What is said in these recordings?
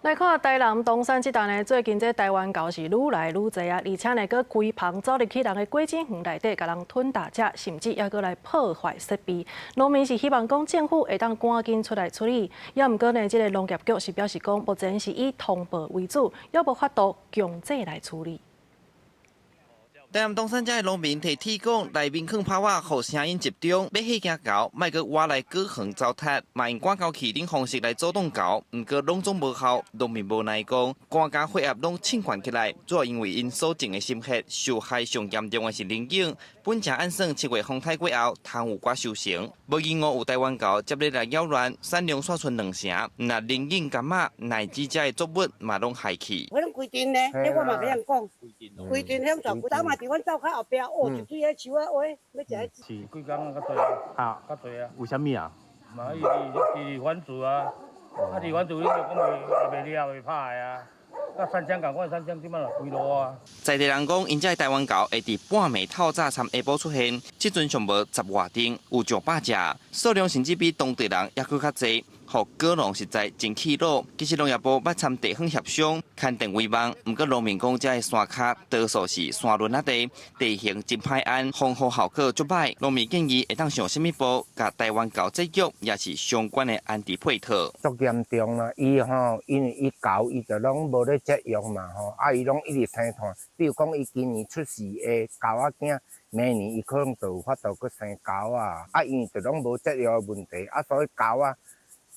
來看台南東山這棟呢，最近這台灣猴是愈來愈濟啊，而且呢，閣規棚走入去人的果子園內底，共人吞大食，甚至猶閣來破壞設備。農民是希望講政府會當趕緊出來處理，猶毋過呢，這个農業局是表示講，目前是以通報為主，猶無法度強制來處理。台南東山遮的農民提鐵管內面囥拋仔，予聲音集中，欲嚇驚猴，莫閣倚來果園糟蹋，嘛用趕猴器等方式來阻擋猴，毋過攏總無效。農民無奈講，寒加血壓攏衝懸起來，主要因為𪜶所種的心血受害上嚴重的是龍井。本正按算7月風颱過後，通有寡收成。無意外有台灣猴接咧來擾亂，產量煞賰兩成。若龍井、柑仔、乃至遮的作物嘛攏害去。我攏規陣呢，彼我嘛欲曉講，規陣遐全部，嘛佇阮灶跤後壁，哦，一堆彼樹仔挖，欲食彼。是幾工啊，較濟啊，較濟啊。為啥物啊？嘛，伊伊繁殖啊，啊，伊繁殖你就講袂袂掠袂拍的啊。啊，山羌仝款，山羌這擺嘛規路啊。在地人講，𪜶遮的台灣猴會佇半暝透早摻下晡出現，這陣上無十外張，有上百隻，數量甚至比當地人猶閣較濟。予果農實在真氣惱。其實農業部捌參地方協商，牽電圍網，毋過農民講，遮的山跤多數是山崙仔地，地形真歹安，防護效果足歹。農民建議會當上啥物步，共台灣猴節約，也是相關的安置配套。足嚴重啦！伊吼，因為伊猴伊就攏無咧節育嘛吼，啊伊攏一直生湠。比如講，伊今年出世的猴仔囝，明年伊可能就有法度閣生猴仔，啊因為就攏無節育的問題，啊所以猴仔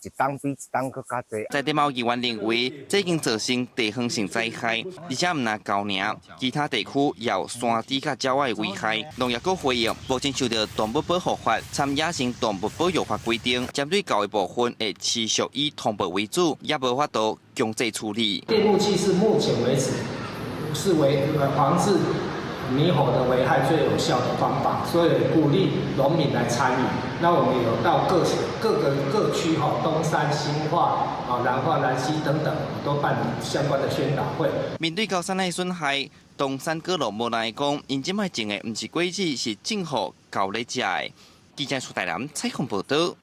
一冬比一冬閣較濟。在地某議員認為，這已經造成地方性災害，而且毋但猴爾，其他地區也有山豬佮鳥仔的危害。農業局回應，目前受著動物保護法、參野生動物保育法規定，針對猴的部分會持續以通報為主，也無法度強制處理。電木器是目前為止是為防治獼猴的危害最有效的方法，所以鼓勵農民來參與。那我們有到各各個各區哈，東山、新化、啊南化、南溪等等，都辦相關的宣導會。面對高山的損害，東山果農無奈講，𪜶這擺種的毋是果子，是種予猴咧食的。記者蘇大南採訪報導。